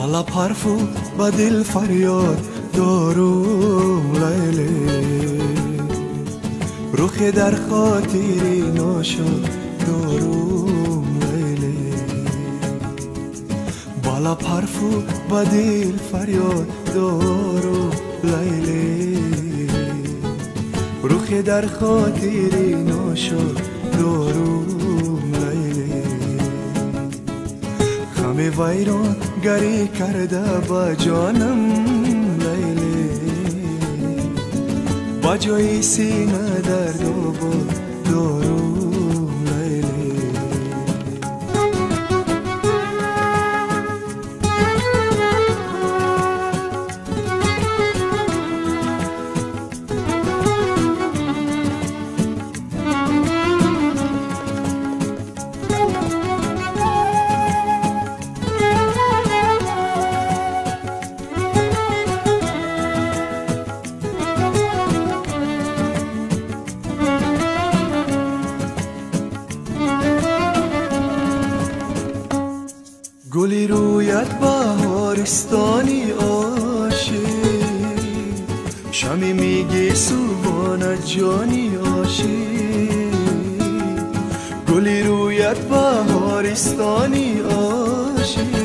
بالا پرفو با دل فریاد دارم لیلی، روح در خاطری ناشد دارم لیلی. بالا پرفو با دل فریاد دارم لیلی، روح در خاطری ناشد دارم لیلی. خم ویران گری کرده با جانم لیلی، با جای سینه درد و باد دارم لیلی. گلی رویت بهارستانی عاشق، شمی میگی سوبانه جانی عاشق. گلی رویت بهارستانی عاشق،